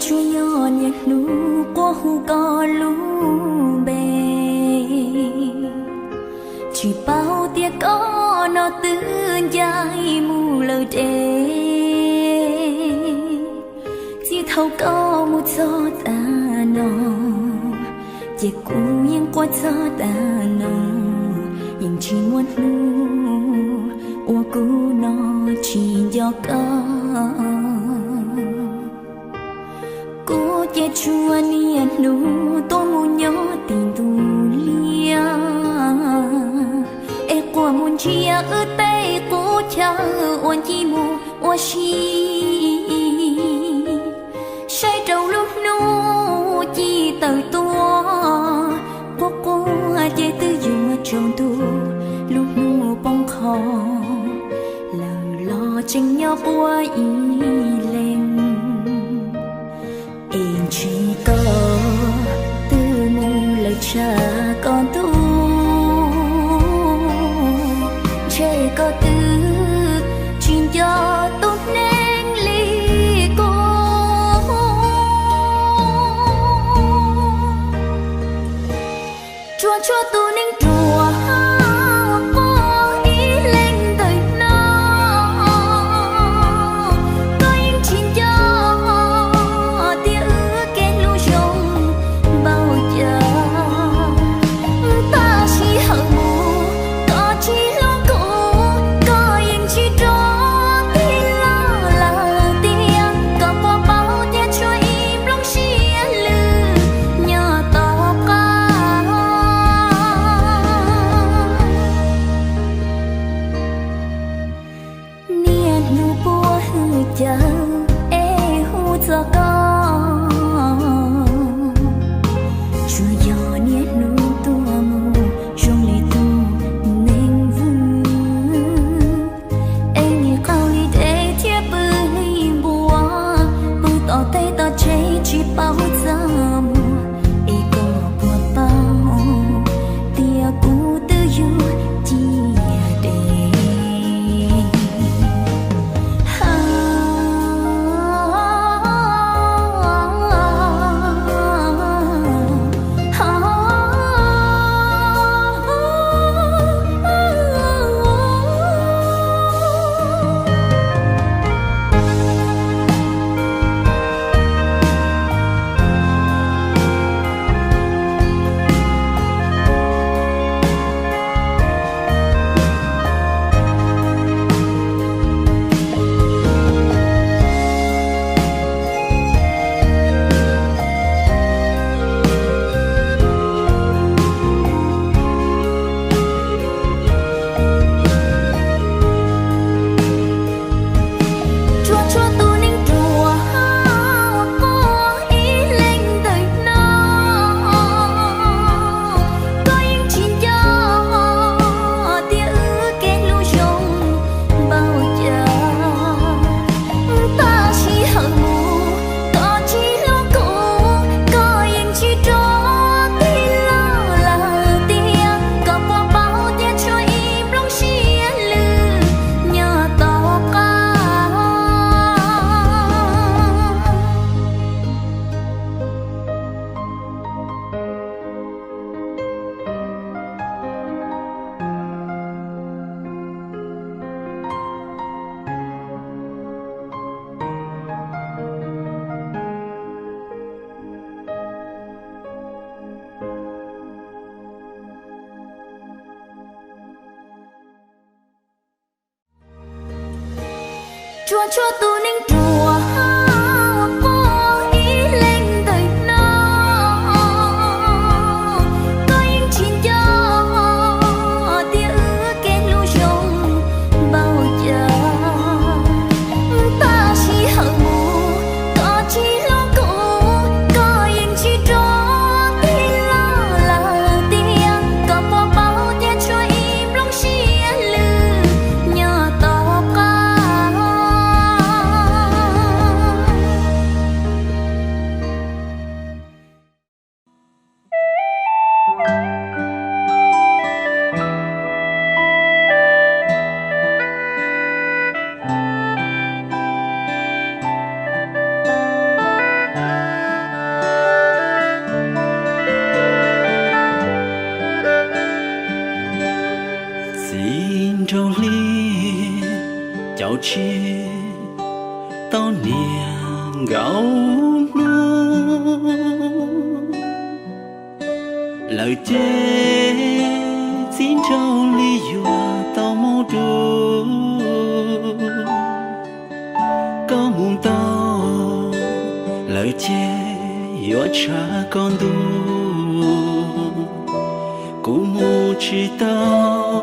Tsuas yog niaj hnub quaj hu koj lub npe, tsis paub tias koj no twb ncaim mus lawm deb. Txij thaum koj mus txog tas no, ces kuv yeej quaj txog tas no, yeej tsis muaj hnub uas kuv no tsis nco koj. Kuv ces tsuas niaj hnub tuaj mus nyob tim ntuj liaj, es quaj mus ntsia wb tej qub chaw uas nci mus ua si. Saib rau lub hnub ci tawm tuaj, quaj quaj ces twb yuav tsaus ntuj, lub hnub poob qho lawm los tseem nyob quaj ib leeg. Es ntshe koj twb mus lawm tshaj koj ntuj, ntshe koj twb tsis nco tus neeg li kuv. Tsuas tshuav tus neeg ruam quaj ib leeg ntawm no, koj yeej tsis nco tias wb kev hlub zoo npaum cas. Tab sis hawm mus koj tsis hlub kuv, koj yeej tsis rov qab los lawm tiag. Koj puas paub tias tshuav ib nplooj siab lwj nyob tom qab. Niaj hnub puab hwj caw es hu txog koj, tsuas yog niaj hnub tuaj mus zoo li tus neeg vwm. Es nim qaug li dej thiab pw li npua, pw tom teb tom chaw tsis paub txaj muag. Es koj puas paub tias kuv twb yuav ciaj deb? Tsuas tshuav tus neeg ruam quaj ib leeg ntawm no, koj yeej tsis nco tias wb kev hlub zoo npaum cas. Tab sis hawm mus koj tsis hlub kuv, koj yeej tsis rov qab los lawm tiag. Koj puas paub tias tshuav ib nplooj siab lwj nyob tom qab? Tsuas tshuav tus neeg ruam quaj ib leeg ntawm no, koj yeej tsis nco tias wb kev hlub zoo npaum cas. Tab sis hawm mus koj tsis hlub kuv, koj yeej tsis rov qab los lawm tiag. Koj puas paub tias tshuav ib nplooj siab lwj nyob tom qab? tau niam nkaus hnub, lawv ces txiv nraug li yuav tau mus dua. Koj mus tau, lawv ces yuav tshav koj ntuj. Kuv mus tsis tau,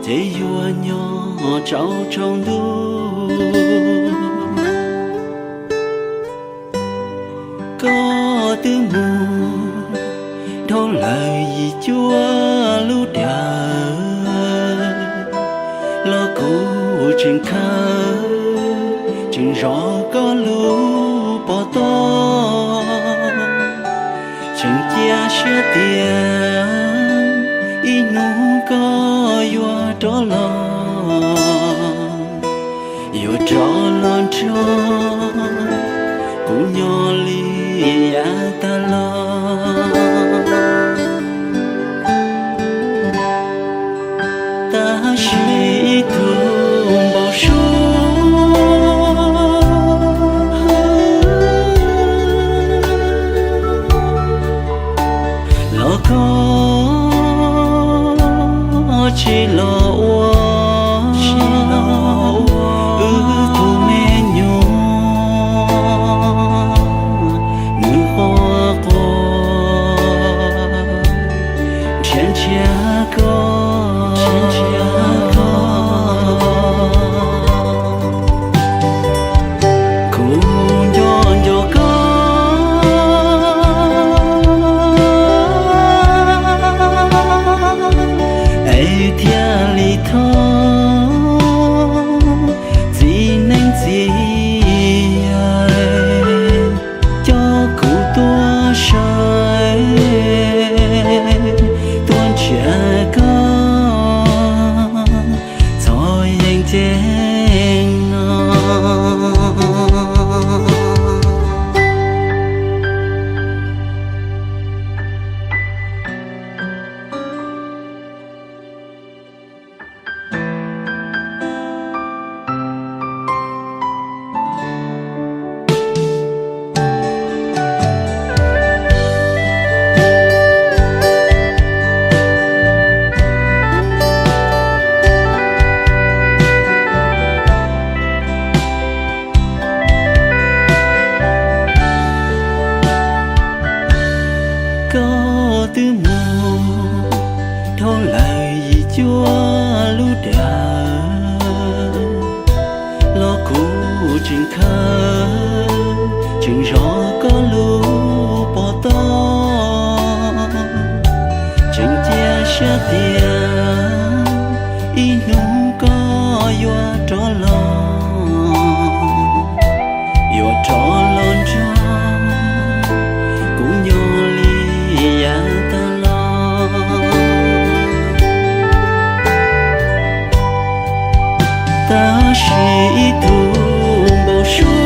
ces yuav nyob tsaus tsaus ntuj. Koj twb mus dhau lawm yim cuaj lub dawm, los kuv tseem khawv tseem zov koj lub pov toj, tseem cia siab tias ib hnub koj yuav rov los, yuav rov los nrog kuv nyob li yav tas los. Tab sis ib tug npau suav los koj tsis los ua wb tug me nyuam, nws quaj quaj nrhiav nrhiav koj. Kuv nco nco koj, es thiaj li thov txiv neeb txiv yaig coj kuv tuaj saib, tuaj nrhiav koj txog yeej ceeb no. Koj twb mus dhau lawm yim cuaj lub dawm, los kuv tseem khawv tseem zov koj lub pov toj, tseem cia siab tias ib hnub koj yuav rov los, yuav rov los nrog kuv nyob li yav tas los. Tab sis ib tug npau suav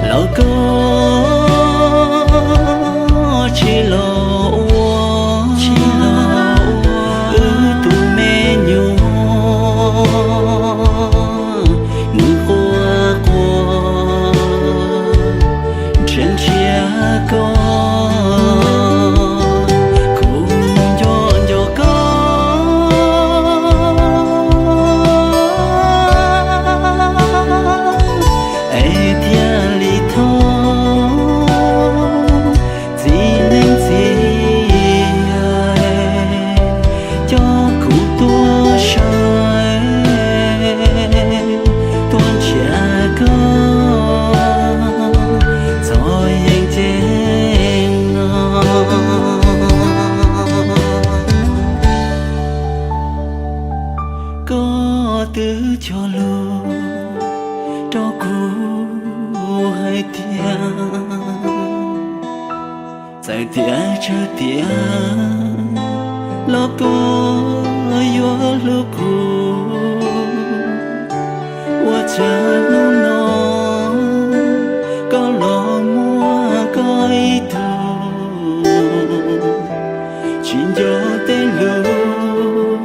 los koj tsis los ua wb tug me nyuam, nws quaj quaj nrhiav nrhiav koj. Kuv nco nco koj, es thiaj li thov txiv neeb txiv yaig coj kuv tuaj saib, tuaj nrhiav koj txog yeej ceeb no. Koj twb cog lus rau kuv hais tias txawm tiav tsawg tiam los koj yuav hlub kuv. Ua cas hnub no koj los muaj koj ib tug, Cov tej lus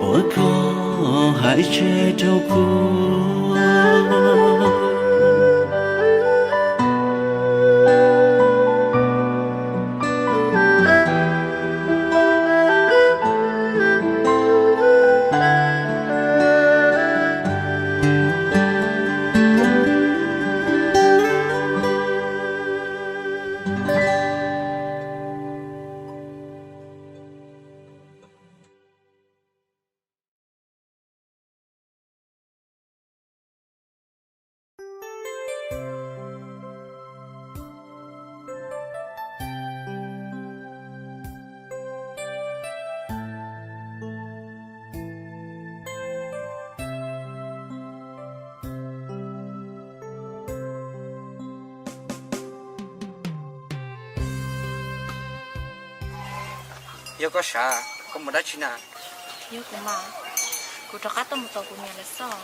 uas koj hais tseg rau kuv. Yog koj sav, koj mus dab tsi na? Yog kuv mas, kuv rov qab tuaj mus tos kuv niam lawv xwb.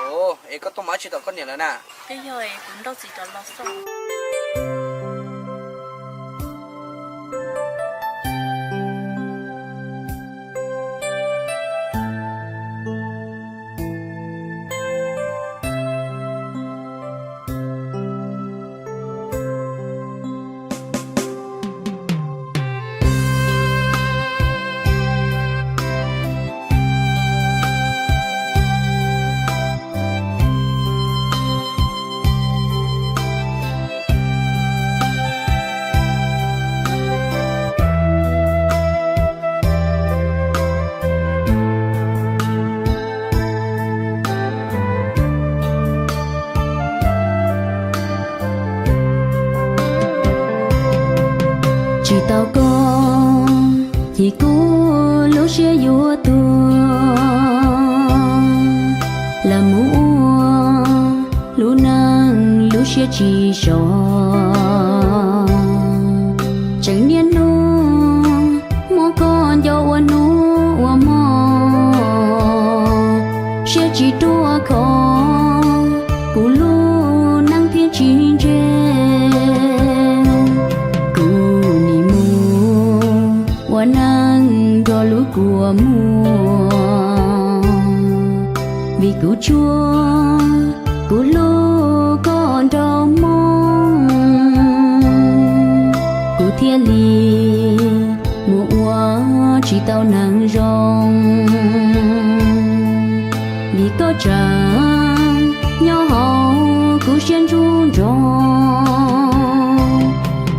Ov, es koj tuaj mus dab tsi tos koj niam lawv na? Twb yog es kuv nrauj txiv rov los xwb. Tsis tau koj ces kuv lub siab yuav tuag, lam mus ua lub neej lub siab tsis zoo. Tseem niaj hnub muab koj nco ua hnub ua hmo, siab tsis ruaj khov, kuv lub neej thiaj tsis ntse. Kuv nim mus ua neej nrog lub kua muag, vim kuv tshua kuv hlub koj nrog moo, kuv thiaj li mus ua tsis tau neeg zoo. Vim koj tseem nyob hauv kuv siab ntsuj nrog.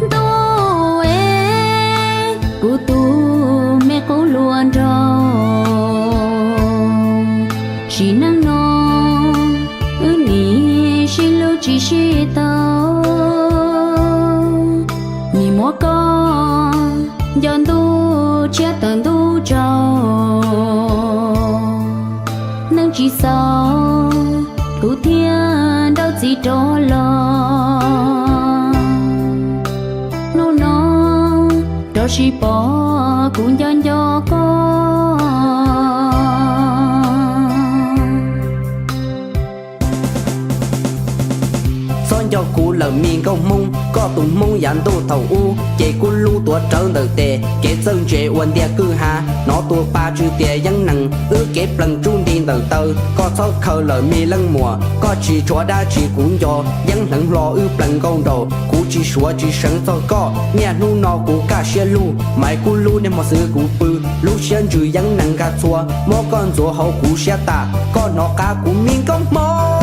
Ntuj es, kuv tus me qub hluas nraug, sim neej no wb nim sib hlub tsis sib tau. Nim muab koj nco ntuj tshiab tawm ntuj tsaus, neej tsis xaus kuv thiaj nrauj txiv rov los. Hnub no rov sib pom kuv nco nco koj. Txhob nco kuv lawm me nkauj Hmoob, koj tus Hmoob yav ntuj thaum ub ces kuj lub tuav rawv ntawm tes, kev txawj ntse ua ntiag kwj ha, hnov tus pa tsw tias yeeb nees, wb kev plees tsub nti ntawm taw. Koj txhob khaws lawm me leej muam, koj tsis tshuav dab tsi kuv nco, yeeb hleev hlo wb plees nkauj nraug, kuv tsis suav tsis seev txog koj, niaj hnub no kuv kaj siab lug, Maiv Kub Lub niaj hmo xwb kuv pw, lub siab ntsws yeeb nees nkag txhua, muab koj ntxuav hauv kuv siab tas, koj hnov qab kuv me nkauj Hmoob.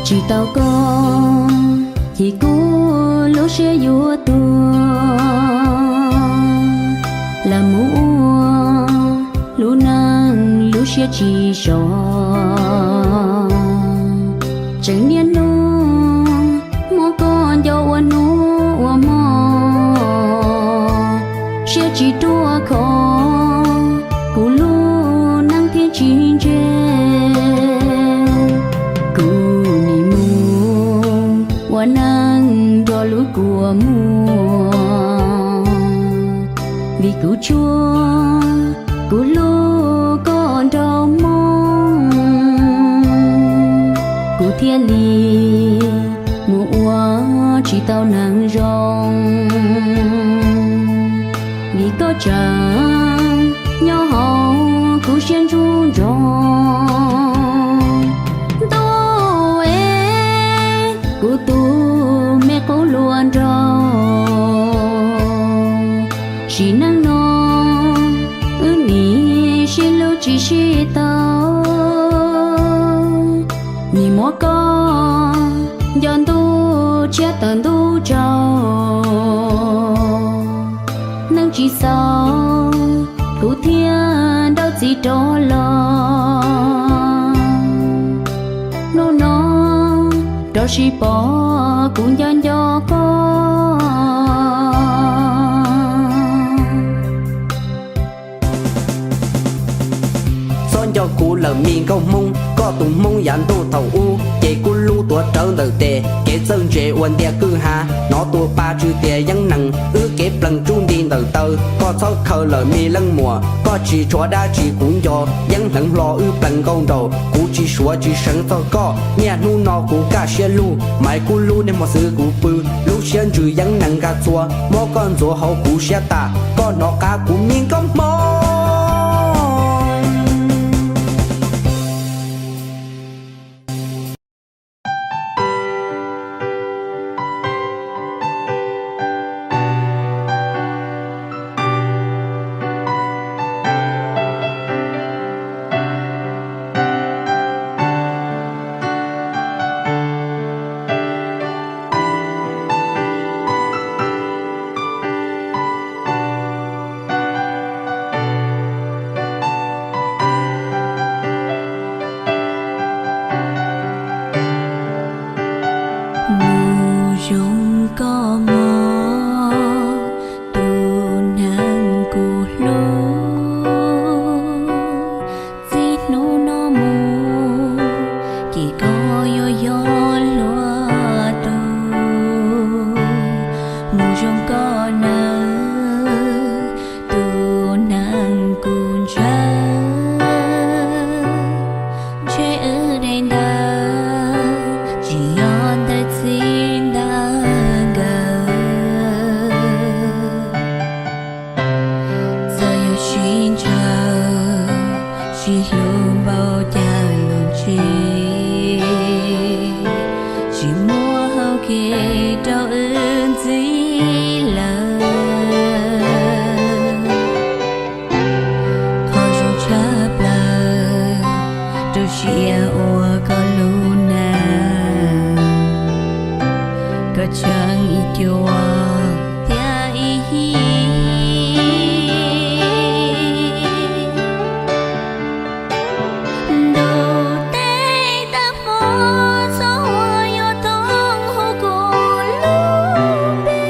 Tsis tau koj ces kuv lub siab yuav tuag, lam mus ua lub neej lub siab tsis zoo. Tseem niaj hnub muab koj nco ua hnub ua hmo, muag, vim kuv tshua, kuv hlub koj nrog hmoo, kuv thiaj li mus ua tsis tau neeg zoo. Vim koj tseem nyob hauv kuv siab ntsuj nrog, ntuj es kuv tus me qub hluas nraug. Sim neej no wb nim sib hlub tsis sib tau, nim muab koj nco ntuj tshiab tawm ntuj tsaus. Neej tsis txaus kuv thiaj nrauj txiv rov los, hnub no rov sib pom kuv nco nco koj. Txhob nco kuv lawm me nkauj hmoob, koj tus hmoob yav ntuj thaum ub ces kub lub tuav rawv ntawm tes, kev txawj ntse ua ntiag kwj ha, hnov tua pa tsw tias yeeb nees, wb kev plees tsub nti ntawm taw, koj txhob khaws lawm me leej muam, koj tsis tshuav dab tsi kuv nco, yeeb hleev hlo wb plees nkauj nraug, kuv tsis suav tsis seev txog koj, niaj hnub no kuv kaj siab lug, Maiv Kub Lub niaj hmo xwb kuv pw, lub siab ntsws yeeb nees nkag txhua, muab koj ntxuav hauv kuv siab tas, koj hnov qab kuv me nkauj hmoob. Mus zoo koj mog, tus neeg kuv hlub, txij hnub no mus ces koj yuav yog luag tus. Mus zoo koj nawb, tus neeg kuv ntshaw, ntshe wb daim ntawv tsis yog ntawv txij ntawv nkawm. Txawm yog sib ntshaw, sib hlub npaum cas los tsis, tsis muaj hau kev rau wb ntxiv lawm. Qhov zoo tshaj plaws rau siab ua koj lub neej, koj tseem ib cuab thiab ib yig. Ntuj teb tag hmo txhob ua yuav thoob hauv kuv lub npe,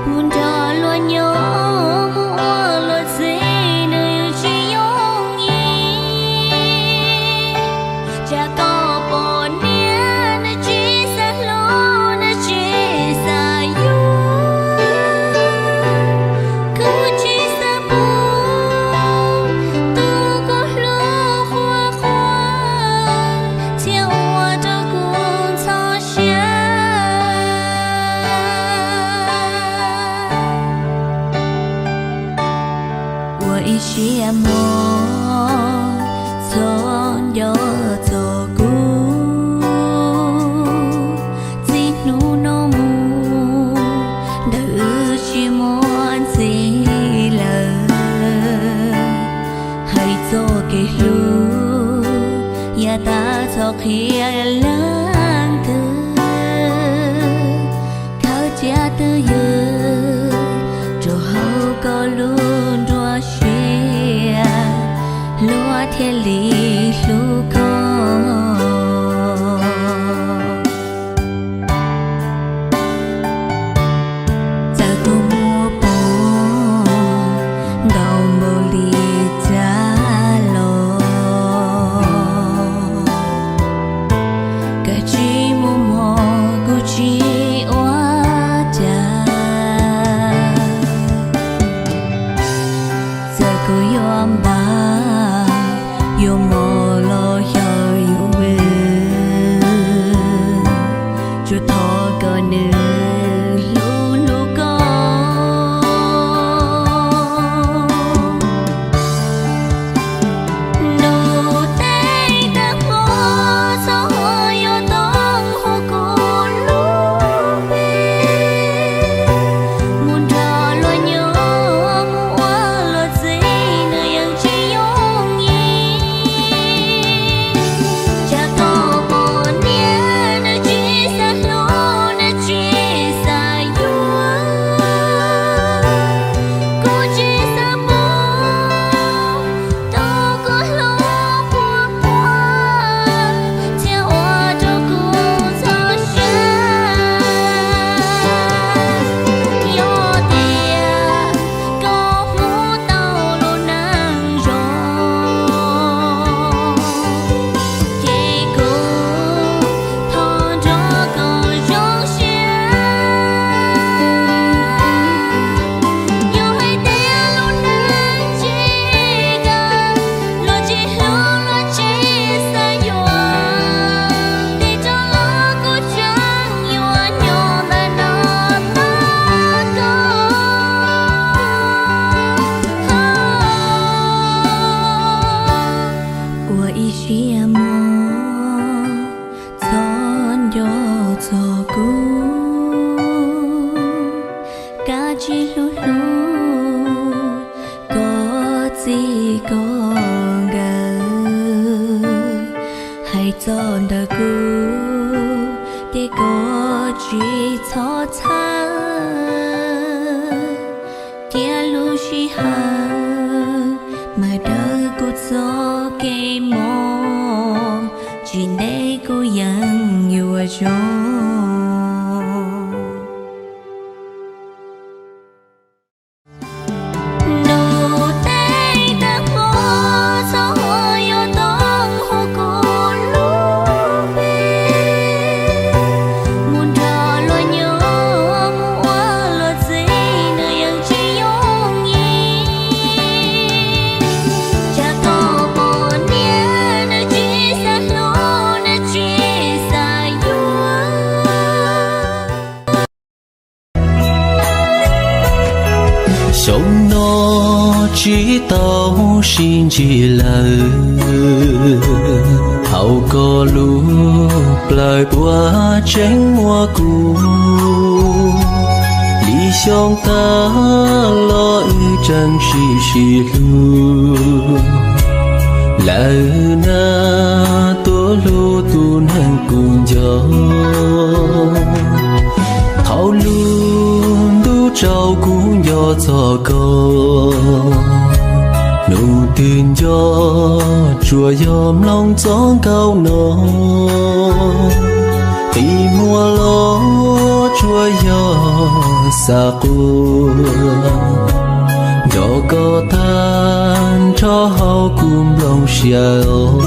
mus nrog luag nyob mus ua luag txiv nws tsis yooj yim. Tsam koj pom niam nws tsis xav hlub nws tsis xav yug, kuv tsis xav pub tus kuv hlub quaj quaj thiab ua rau kuv ntxhov siab. Ua ib siab mog, txhob nco txog kuv, txij hnub no mus ntawm wb tsis muaj ntxiv lawm. Hais txog kev hlub, yav tas txhob qhia leej twg, thawj cia twj ywm rau hauv koj lub nruab siab, luag thiaj li hlub koj. Txawm kuv muaj poob ntau npaum li cas los, koj tsis muaj mog kuv tsis ua nws hlub hlub koj. Ntuj tej tag hmo txhob ua yuav tau hu kuv lub npe, mus nrog luag nyob mus ua luag txiv nws yeej tsis yooj yim. Tsam koj pom niam nws tsis xav hlub, nws tsis xav yuav, kuv tsis xav pub rau koj hlub puas puas, thiaj ua rau kuv txhawj siab. Yog tias koj hnov tau lub neej zoo, ces kuv thov nrog koj zoo siab. Yog hais tias lub neej tsis kam, luag tsis hlub luag tsis xav yuav, tej zaum los kuv tseem yuav nyob ntawm no tos koj. Ua ib siab mog, txhob nco txog kuv, kav tsij hlub hlub koj txij koj nkawm. Hais txog ntawm kuv ces koj tsis txhob txhawj, cia lub sij hawm mas daws kuv txoj kev mob, tsis ntev kuv yeej yuav zoo. Ntuj tej tag hmo txhob ua yuav tau hu kuv lub npe, mus nrog luag nyob mus ua luag txiv nws yeej tsis yooj yim. Tsam koj pom niam nws tsis xav hlub, nws tsis xav yuav, xyoo no tsis tau sib ntsib lawm. Thaum koj lub plawv puas tseeb muaj kuv, li xyoo tag los wb tseem sib sib hlub. Lawm na, tus hlub tus neeg kuv nco, thaum lub ntuj tsaus kuv nco txog koj. Hnub twg nco tsuas yog mloog txoj nkauj no, qi muag los tsuas yog xav quaj. Nco koj tag nrho hauv kuv nplooj siab os.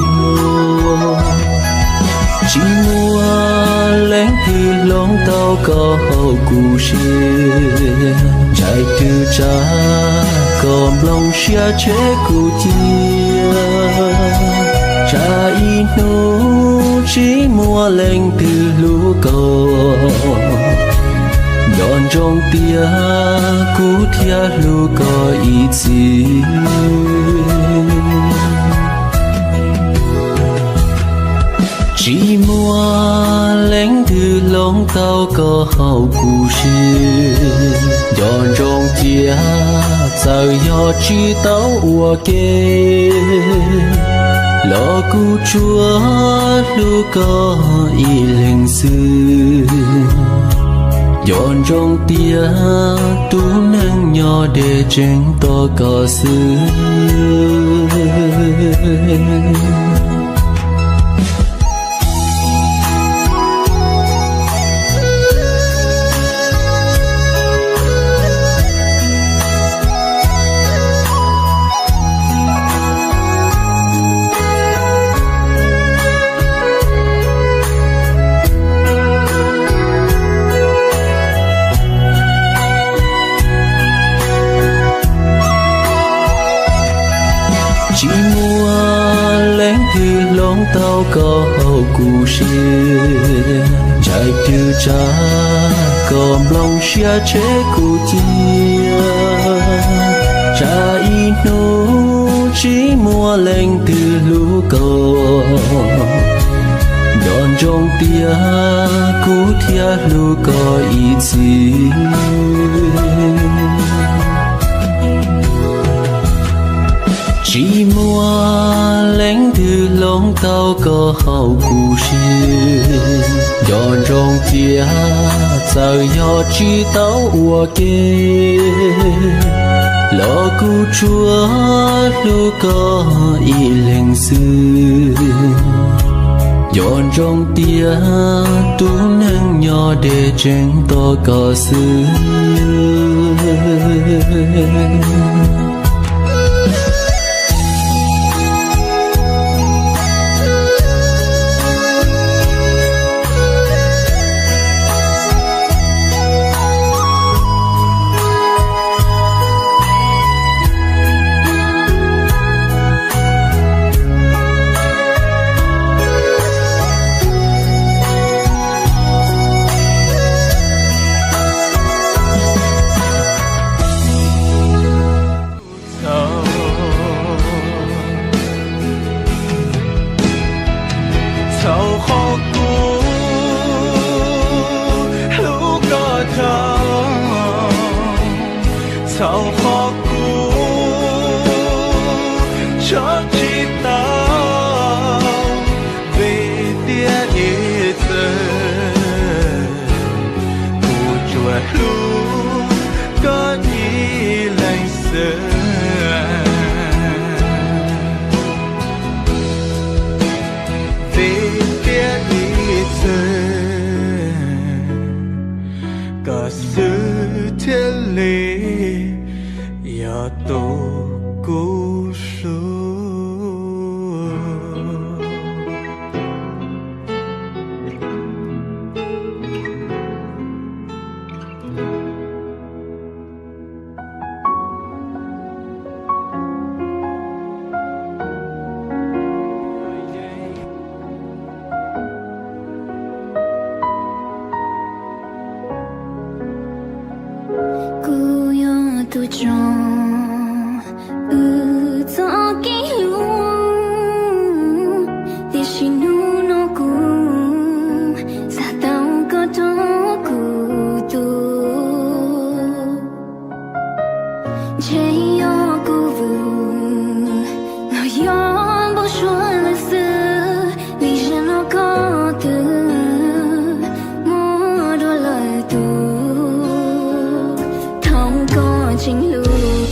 Tsis muaj leej twg hloov tau koj hauv kuv siab, ntsais twg tsa koj nplooj siab tseg kuv cia. Tsam ib hnub tsis muaj leej twg hlub koj, nco ntsoov tias kuv thiaj hlub koj ib txhis. Tsis muaj leej twg hloov tau koj hauv kuv siab, nco ntsoov tias txawm yog tsis tau ua ke los kuv tsuas hlub koj ib leeg xwb. Nco ntsoov tias tus neeg nyob deb tseem tos koj xwb. Tsis muaj leej twg hloov tau koj hauv kuv siab, Daim twg tsa koj nplooj siab tseg kuv cia, tsam ib hnub tsis muaj leej twg hlub koj, nco ntsoov tias kuv thiaj hlub koj ib txhis. Tsis muaj leej twg hloov tau koj hauv kuv siab, nco ntsoov tias txawm yog tsis tau ua ke, los kuv tsuas hlub koj ib leeg xwb. Nco ntsoov tias tus neeg nyob deb tseem tos koj xwb. Txhaum qhov kuv hlub koj dhau, txhaum qhov kuv tso tsis tau, vim tias ib txwm kuv tsuas hlub koj ib leeg xwb. Vim tias ib txwm koj xwb thiaj li yog tus kuv hlub. Kuv yog tus tso wb txoj kev hlub, tiam sis hnub no kuv xav tau koj rau kuv tus. Ntshe yog kuv vwm los yog npau suav lawm xwb, vim zaum no koj twb muaj dua lwm tus. Thaum koj tseem hlub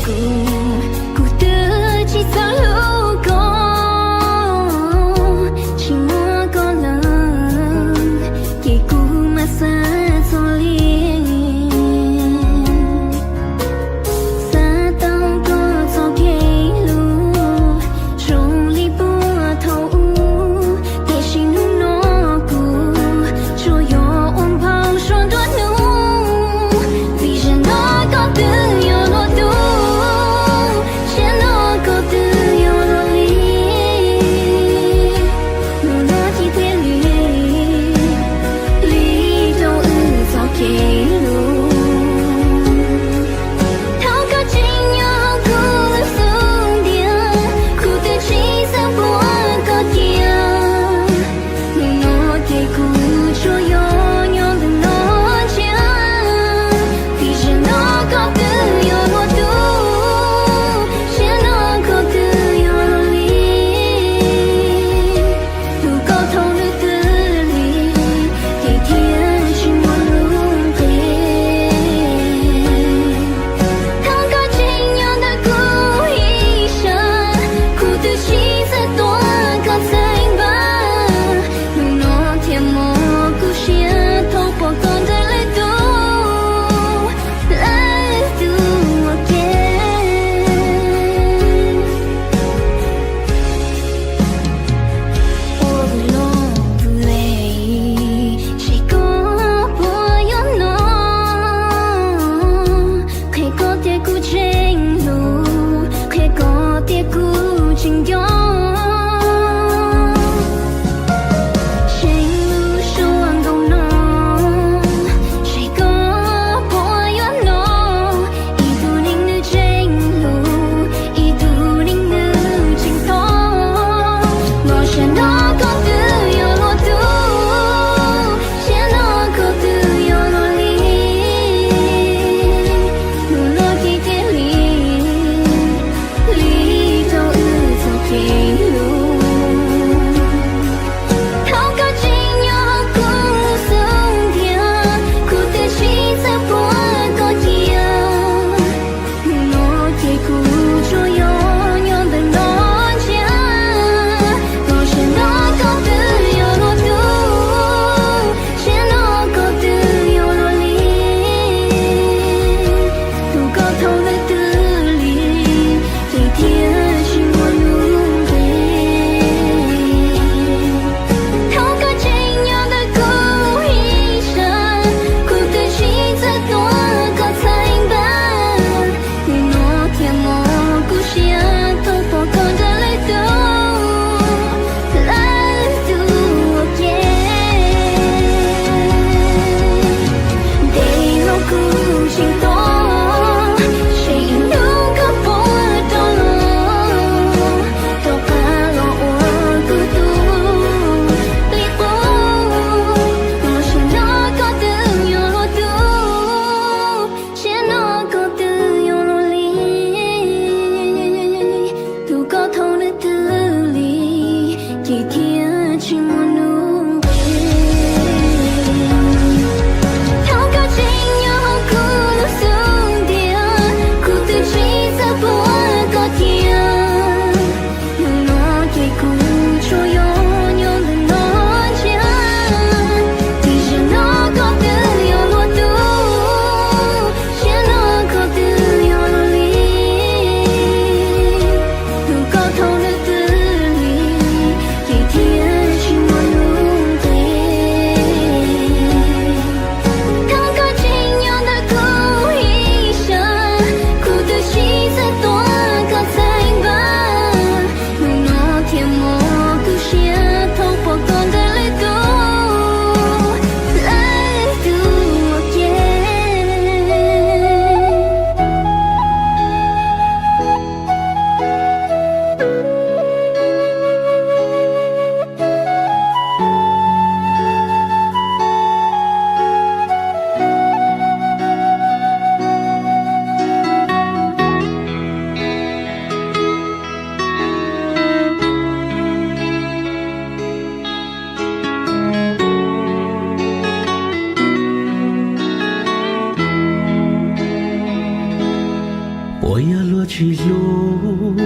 Yog luag tsis hlub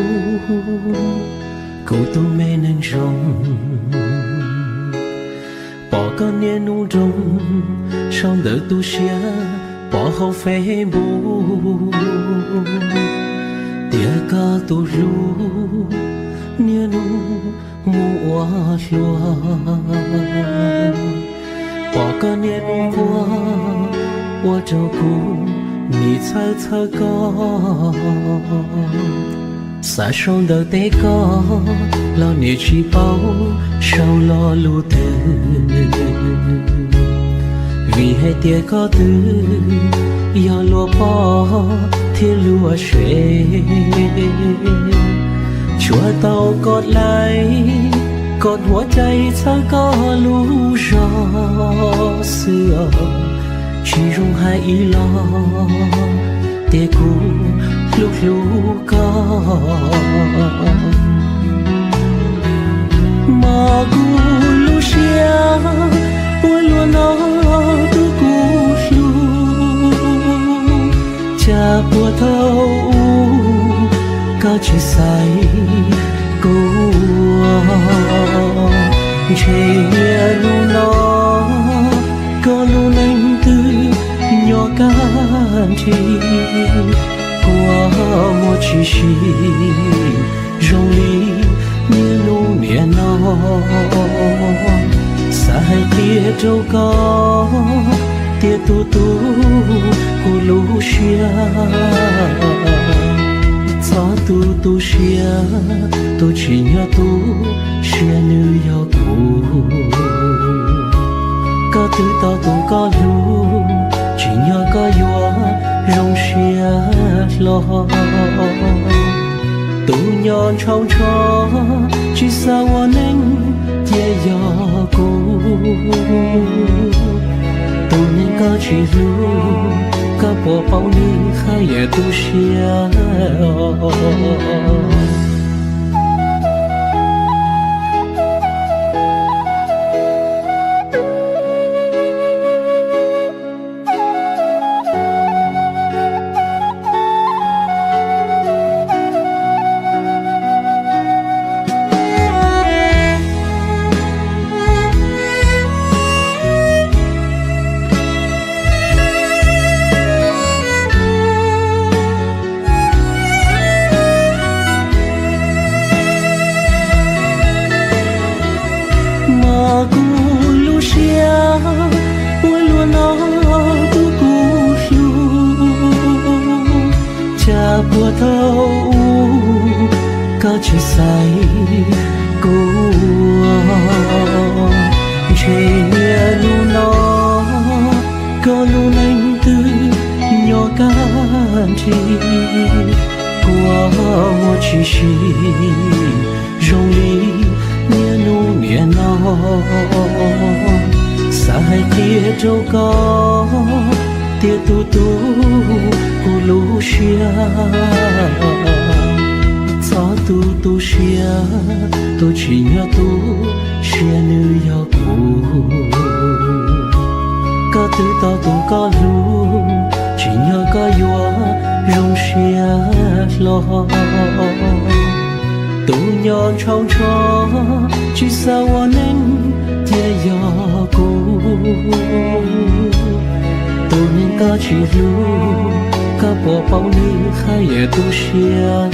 kuv tus me neeg zoo, pom koj niaj hnub nroo sau ntawv tu siab pov hauv Facebook, tias koj tus hlub niaj hnub mus ua hluas, pom koj niaj hnub quaj ua rau kuv nim txhawj txhawj koj. Xav sau ntawv teb koj los niam tsis paub sau lo lus twg, vim hais tias koj twb yog luag poj thiab luag sev. Tsuas tau koj dlaim koj huab cai txhawb koj lub zog xwb os. Tsis zoo hais ib los tias kuv hlub hlub koj. Mog kuv lub siab puab luag no tub kuv hlub, cas puag thaum ub koj tsis xaiv kuv. Ntshe niaj hnub no koj lub neej twb nyob kaj nrig, kua muag tsis sib zoo li niaj hnub niaj no. Xav hais qhia rau koj tias tus tub kuv lub siab, txhob tu tu siab, tus tsim nyog tu siab nws yog kuv. Koj twb tau tus koj hlub, tsim nyog koj yuav zoo siab hlo. Tus nyob ntshau ntsho tsis xav ua neej cia yog kuv. Tus neeg koj tsis hlub, koj puas paub nws haj yam tu siab? Mog kuv lub siab puab luag no tub kuv hlub, cas puag thaum ub koj tsis xaiv kuv. Ntshe niaj hnub no koj lub neej twb nyob kaj nrig, kua muag tsis sib zoo li niaj hnub niaj no. Xav hais qhia rau koj tias tus tub kuv lub siab, txhob tu tu siab, tus tsim nyog tu siab nws yog kuv. Koj twb tau tus koj hlub, tsim nyog koj yuav zoo siab hlo. Tus nyob ntshau ntsho tsis xav ua neej cia yog kuv. Tus neeg koj tsis hlub, koj puas paub nws haj yam tu siab?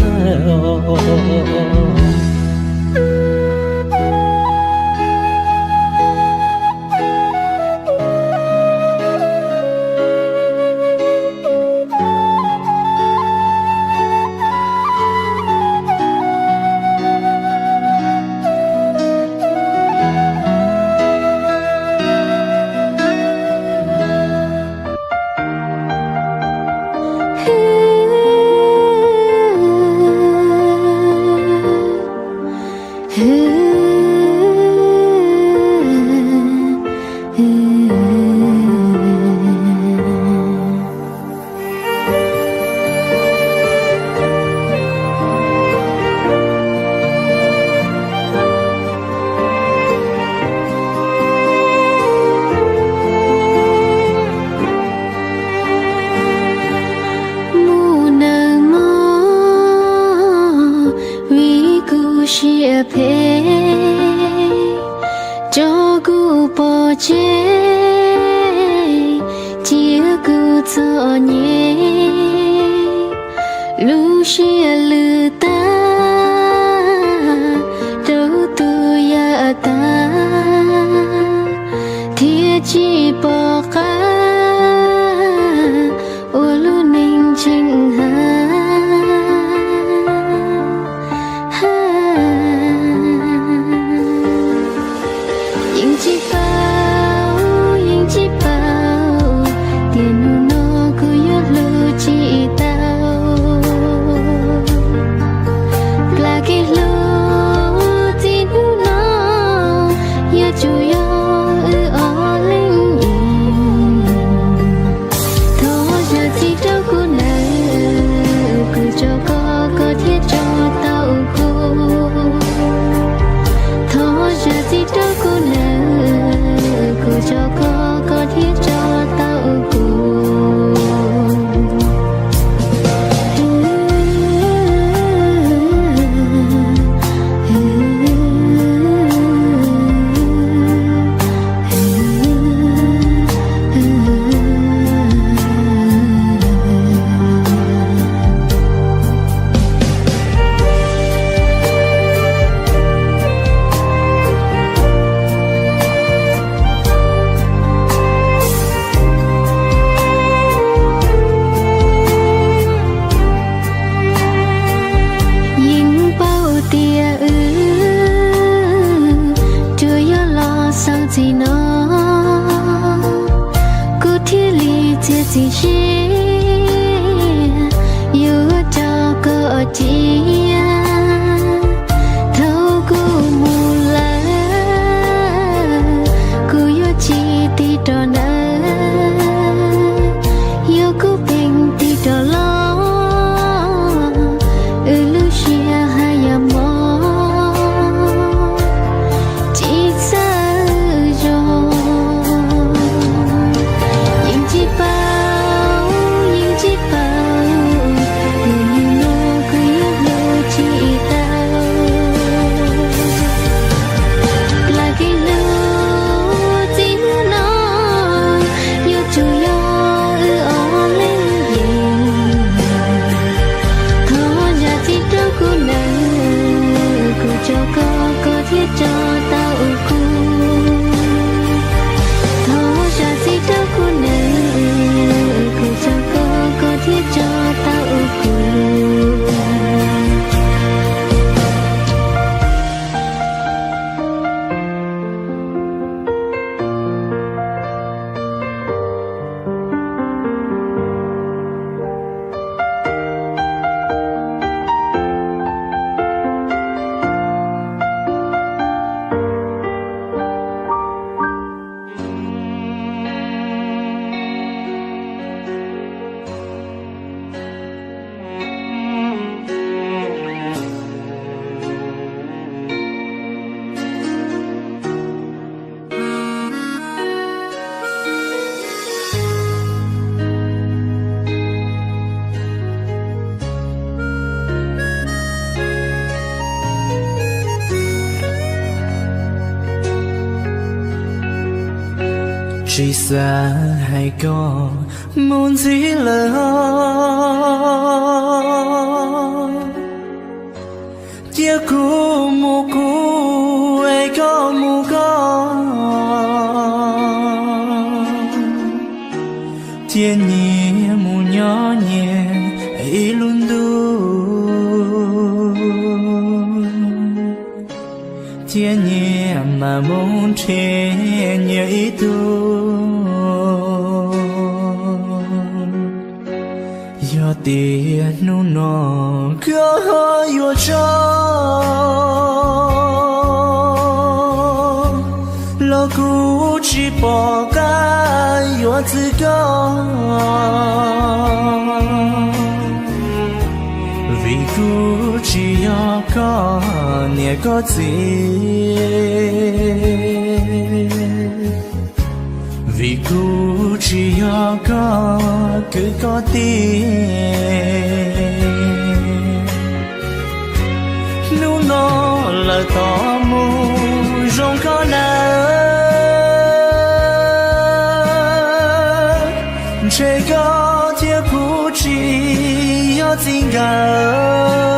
Mus Ces cia kuv txom nyem, lub siab lwj tag rau tus yam tag, thiab tsis pom qab ua lub neej tseem hab. Yeej tsis paub, yeej tsis paub tias hnub no kuv yuav hlub tsis tau. Nplaj kev hlub txij hnub no yuav tsum yog wb ob leeg. Thov zam txim rau kuv nawb, kuv tso koj, koj thiaj tso tau kuv. Thov zam txim rau kuv nawb, kuv tso koj, koj thiaj tso tau kuv. Yeej paub tias wb tsuas yog los xaus txij no, kuv thiaj li txiav txim siab yuav tso koj cia. Thaum kuv mus lawm, kuv yuav tsis tig rov ntawd, yog kuv pheej tig rov los, wb lub siab haj yam mob tsis txawj zoo. Yeej tsis paub, yeej tsis paub tias hnub no kuv yuav hlub tsis tau. Nplaj kev hlub txij hnub no yuav tsum yog wb ob leeg yeej. Thov zam txim rau kuv nawb, kuv tso koj, koj thiaj tso tau kuv. Thov zam txim rau kuv nawb, kuv tso koj, koj thiaj tso tau kuv. Tsis xav hais kom mus ntxiv lawm, cia kuv mus kuv es koj mus koj, cia nyias mus nyob nyias ib lub ntuj, cia nyias mam mus nrhiav nyias ib tug. Yog tias hnub no koj yuav tso los kuv tsis pom qab yuav txwv koj, vim kuv tsis yog koj niam koj txiv, vim kuv tsis yog koj kwv koj tij. Hnub no lawm tos mus zoo koj nawb. Thiab kuv tsis yog txiv nkawd.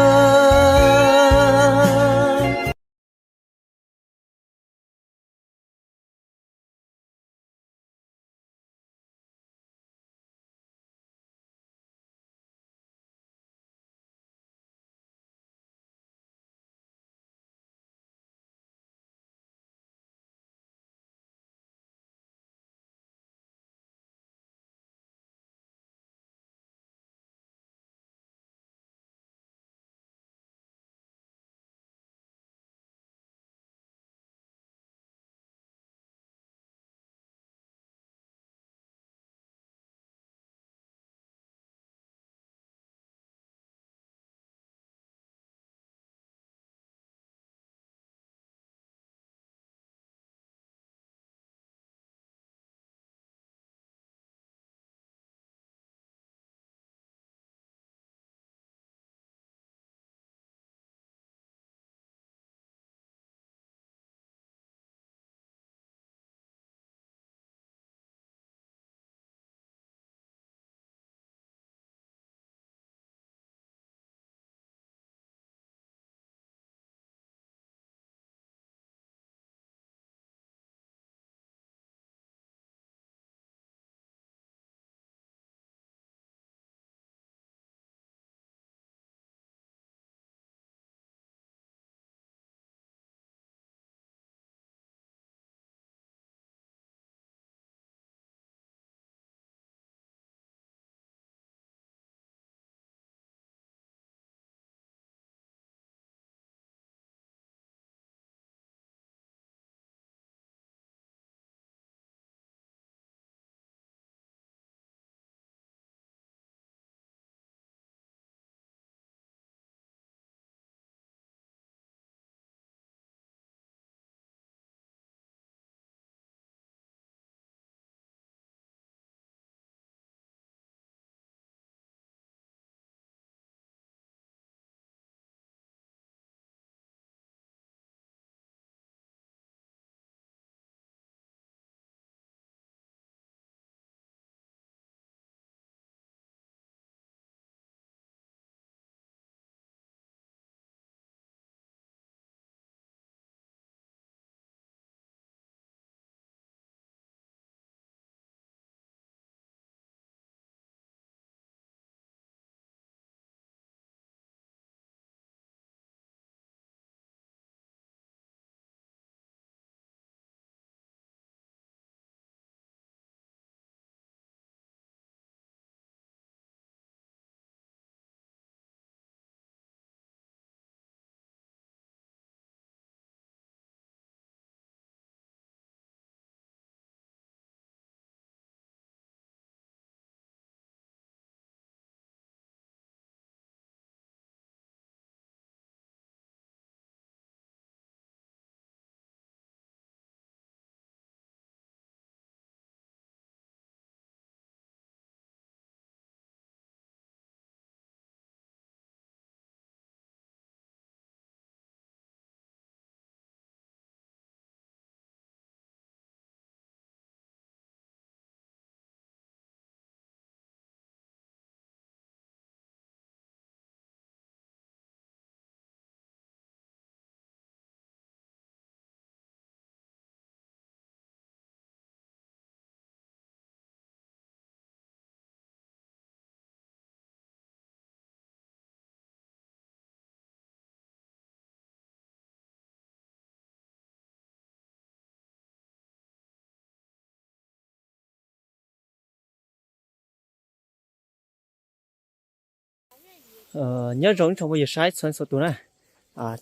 Nyob zoo ib tsoom phooj ywg saib txhua txhua tus na.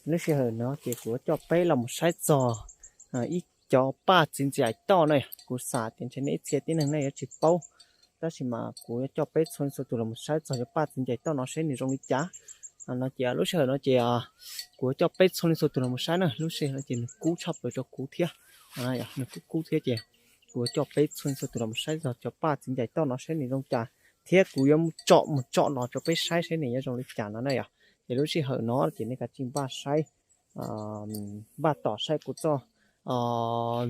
Lub sij hawm no ces kuv yuav coj peb los mus saib txog ib cov paj txiv ntxais toj na. Kuv xav tias ntshe nej ib txhia tib neeg nej yuav tsis paub, tab sis mas kuv yuav coj peb txhua txhua tus los mus saib txog cov paj txiv ntxais toj no seb nws zoo li cas. No ces lub sij hawm no ces kuv yuav coj peb txhua txhua tus los mus saib na. Lub sij hawm no ces nws kub tshaj plaws rau kuv thiab, nws kub kub thiab ces kuv yuav coj peb txhua txhua tus los mus saib txog cov paj txiv ntxais toj no seb nws zoo cas, thiab kuv yuav mus tsom mus tsom los rau peb saib seb nws yuav zoo li cas no na yom. Ces lub sij hawm no ces nej kav tsij npaj saib, npaj tos saib kuv txoj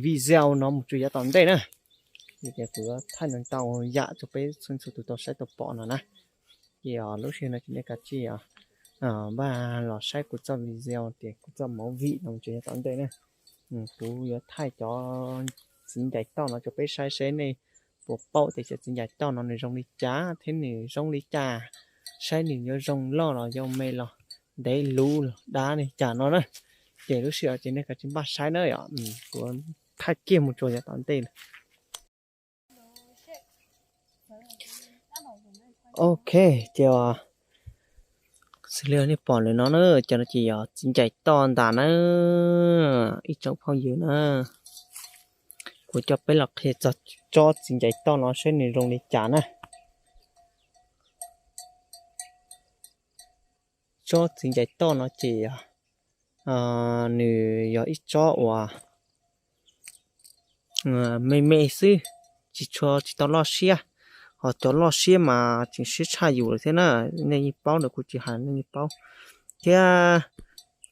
video no mus txog yav tom ntej na. Ces kuv yuav thaij ntau ntau yam rau peb txhua txhua tus tau saib tau pom no na. Ces lub sij hawm no ces nej kav tsij npaj los saib kuv txoj video tias kuv txoj movie no mus tsev yav tom ntej na. Kuv yuav thaij cov txiv ncaim toj no rau peb saib seb nej puas paub tias cov txiv ncaim toj no nws zoo li cas thiab nws zoo li cas, saib nws yuav zoo loj los yau me los ntev luv los dab li cas no na. Ces lub sij hawm ces nej kav tsij npaj saib na yom. Kuv thaij kiag mus tsuas yav tom ntej lawm. Ok, ces xws li nej pom lawm no na, cov no ces yog txiv ncaim toj ntag na, ib tsoom phooj ywg na. Kuv coj peb los qhia txog tsob txiv ncaim toj no seb nws zoo li cas na. Tsob txiv ncaim toj no ces nws yog ib tsob uas me me xwb, tsis tshua tsis tau loj siab. Ho cov loj siab mas tseem siab tshaj yus lawm thiab na. Nej yeej paub ntawd kuv tsis hais nej yeej paub. Thiab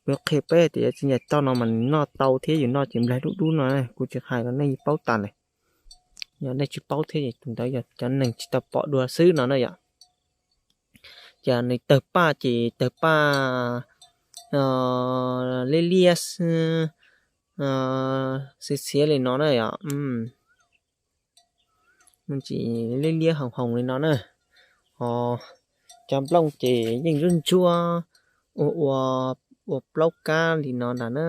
kuv qhia peb tias txiv ncaim toj no mas nws noj tau thiab yus noj ces nplaig dub dub no, kuv tsis hais los nej yeej paub tas lawm. Yog nej tsis paub thiab tus ntawd yog cov neeg tsis tau pom dua xwb no na yom. Ces nws tawg paj ces tawg paj liab liab xiav xiav li no na yom. Tsis liab liab hoos hoos li no na. Ho cov nplooj ces yeej ntsuab ntsuab ua ua plaub kab li no ntag na.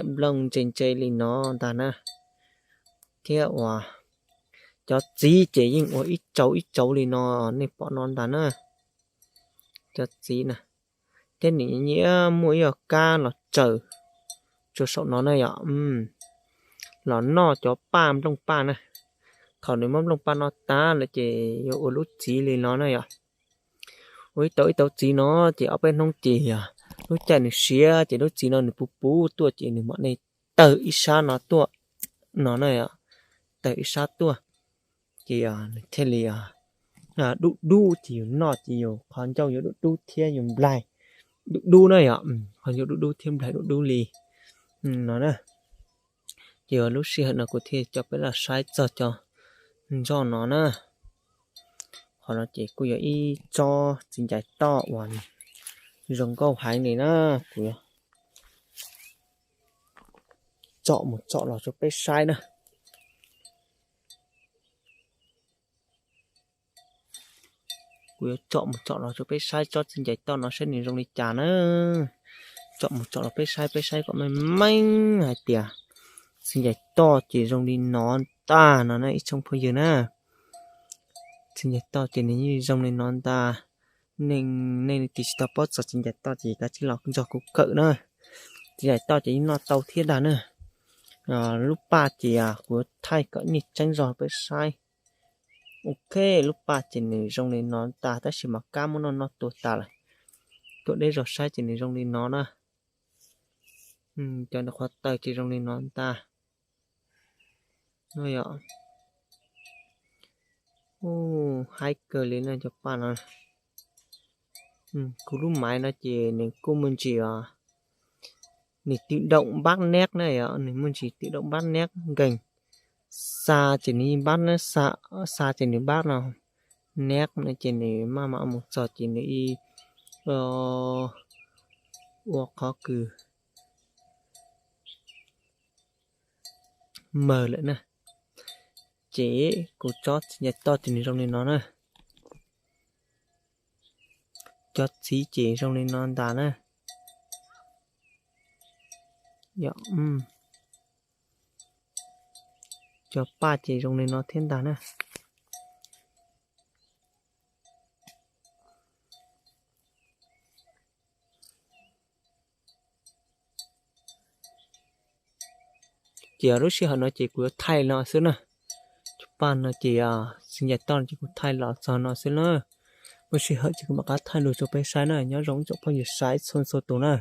Nplooj ntse ntse li no ntag na. Thiab uas cov txiv ces yeej ua ib tsauv ib tsauv li no, nej pom no ntag na. Cov txiv na, thiab nws nyiam muaj ib co kab los tsaws tsuas saum no na yom, los noj cov paj nplooj paj na. Thaum nws muab nplooj paj no tas lawm ces yuav ua lub txiv li no na yom. Ua ib tauv ib tauv txiv no ces ob peb hnub ces lub caij nws siav ces lub txiv no nws puv puv tuaj ces nws mam li tawg ib sab no tuaj no na, tawg ib sab tuaj ces nws thiaj li dub dub ces yus noj ces yus qhov ncauj yuav dub dub thiab yus nplaig dub dub na yom, qhov ncauj dub dub thiab nplaig dub dub li no na. Ces lub sij hawm no kuv thiaj coj peb los saib txog cov ntsoj no na. Qhov no ces kuj yog ib tsob txiv ncaim toj uas zoo nkauj heev li na. Kuv tsom mus tsom los rau peb saib na. Kuv yuav tsom mus tsom los rau peb saib tsob txiv ncaim toj no saib nws zoo li cas na. Tsom mus tsom los peb saib, peb saib kom meej meej hais tias txiv ncaim toj ces zoo li no ntag no na ib tsoom phooj ywg na. Txiv ncaim toj ces nws yeej zoo li no ntag. Nej leej twg tsis tau paub txog txiv ncaim toj ces kav tsij los nrog kuv kawm na. Txiv ncaim toj ces yeej noj tau thiab ntag na. Lub paj ces kuv thaij kom nej tseeb zog peb saib. Ok, lub paj ces nws zoo li no ntag tab sis mas kab muab noj noj tuag tas lawm. Tuaj deb zog saib ces nws zoo li no na. Cov qhov taw ces zoo li no ntag. Haib kawg li no cov paj no. Kuv lub maiv no ces nws kuj muaj ntsis, nws tự động bắt nét na yom, nws muaj ntsis tự động bắt nét nkeeg. Xa ces nws yeej bắt, xa ces nws bắt no, nét no ces nws maj mam mus txog ces nws ib ua qhov kws mawg lawm na. Ces kuv tsob txiv ncaim toj ces nws zoo li no na. Cov txiv ces zoo li no ntag na. Cov paj ces zoo li no thiab ntag na. Ces lub sij hawm no ces kuv yuav thaij los xwb na. Cov paj no ces txiv ncaim toj no ces kuv thaij los txog no xwb na. Lub sij hawm ces kuv mam rov qab thaij lus rau peb saib na. Nyob zoo ib tsoom phooj ywg saib txhua txhua tus na.